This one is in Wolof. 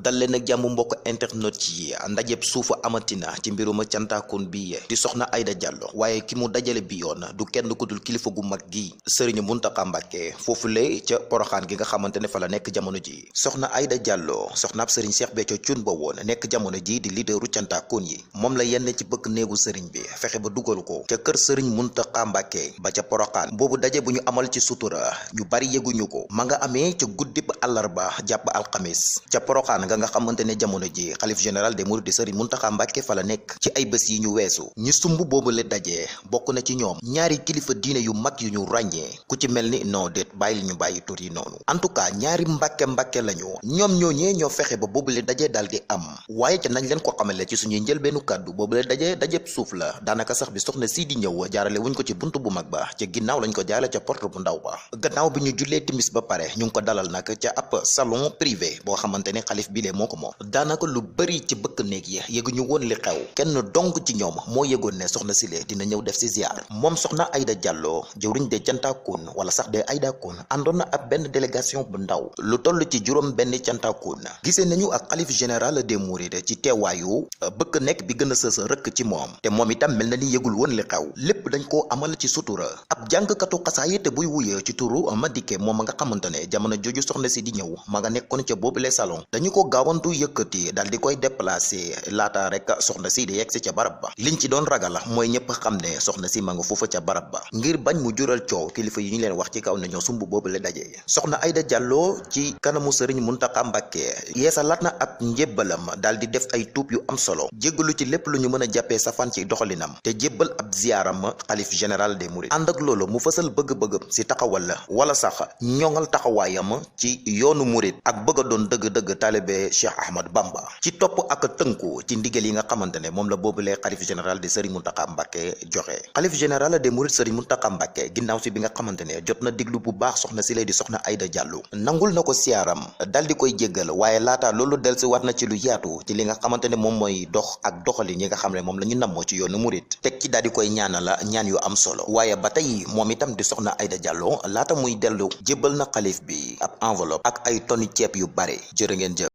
dal leen ak jàmm mbokk internet yi ndajeb suufu amatina ci mbiruma cantaakun bi di soxna Aïda Diallo waaye ki mu dajale bi yoon du kenn ku dul kilifa gu mag gi Serigne Mountakha Mbacké foofule ca Poroxaan gi nga xamante ne fa la nekk jamono ji soxna Aïda Diallo soxnaab Serigne Cheikh Béthio Thioune ba woon nekk jamono ji di leaderu cantaakun yi moom la yenn ci bëkk néegu Serigne bi fexe ba dugal ko ca kër Serigne Mountakha Mbacké ba ca Poroxaan boobu daje bu ñu amal ci sutura ñu bari yëguñu ko ma nga amee ca guddib àllarba jàpp alxamis ca Poroxaan nga xamante ne jamono ji xalif général des mourides Serigne Mountakha Mbacké fa la nekk ci ay bés yi ñu weesu ñi sumb boobu le daje bokk na ci ñoom ñaari kilifa diine yu mag yu ñu ràññee ku ci mel ni non déet bàyyi li ñu bàyyi tur yi noonu en tout cas ñaari mbàkke lañu ñoom ñooñee ñoo fexe ba boobu le daje daal di am waaye ca nañ leen ko xamale ci suñuy njëlbeenu kàddu boobu le dajeb suuf la daanaka sax bi soxna sii di ñëw jaarale wuñ ko ci buntu bu mag ba ca ginnaaw lañ ko jaarale ca porte bu ndaw ba gannaaw bi ñu jullee timis ba pare ñu ngi ko dalal nag ca ab salon privé boo xamante ne xalif bi moo ko moom daanaka lu bari ci bëkk néeg yi yëguñu woon li xew kenn dong ci ñoom moo yëgoon ne soxna Sile dina ñëw def si ziar moom soxna Aïda Diallo jëwriñ de cantaakun wala sax de Aïda Kun àndoon na ab benn délégation bu ndaw lu toll ci juróom benn cantaakun gisee nañu ak xalif général des mourides ci teewaayu bëkk nekk bi gën a sës rëkk ci moom te moom itam mel na ni yëgul woon li xew lépp dañ koo amal ci sutura ab jàngkatu xasaayit buy wuyee ci turu Madické moom nga xamante ne jamono jooju soxna si di ñëw ma nga nekkoon ca boobule salon dañu ko gaawantu yëkkati dal di koy déplacé laata rek soxna si di yegsi ca barab ba liñ ci doon ragal mooy ñëpp xam ne soxna si ma nga foofa ca barab ba ngir bañ mu jural coow kilifa yi ñu leen wax ci kaw ne ñoo sumb boobu la daje soxna Aïda Diallo ci kanamu Serigne Mountakha Mbacké yeesalaat na ab njébbalam daal di def ay tuub yu am solo jéggalu ci lépp lu ñu mën a jàppee safaan ci doxalinam te jébbal ab ziyaaram xalif général des mourides ànd ak loolu mu fësal bëgg-bëggam si taxawal la wala sax ñoŋal taxawaayam ci yoonu murid ak bëgg a doon dëgg-dëgg taalibe Cheikh Ahmad Bamba ci topp ak tënku ci ndigal yi nga xamante ne moom la boobulee xalif général de Serigne Mountakha Mbacké joxe xalif général des mourides Serigne Mountakha Mbacké ginnaaw si bi nga xamante ne jot na diglu bu baax soxna si lay di soxna Aïda Diallo nangul na ko siyaaram dal di koy jéggal waaye laata loolu del si war na ci lu yaatu ci li nga xamante ne moom mooy dox ak doxalin yi nga xam ne moom la ñu nammoo ci yoonu murid teg ci daal di koy ñaanala ñaan yu am solo waaye ba tey moom itam di soxna Aïda Diallo laata muy dellu jébbal na xalif bi ab enveloppe ak ay tonni ceeb yu bare jërë ngeen jëf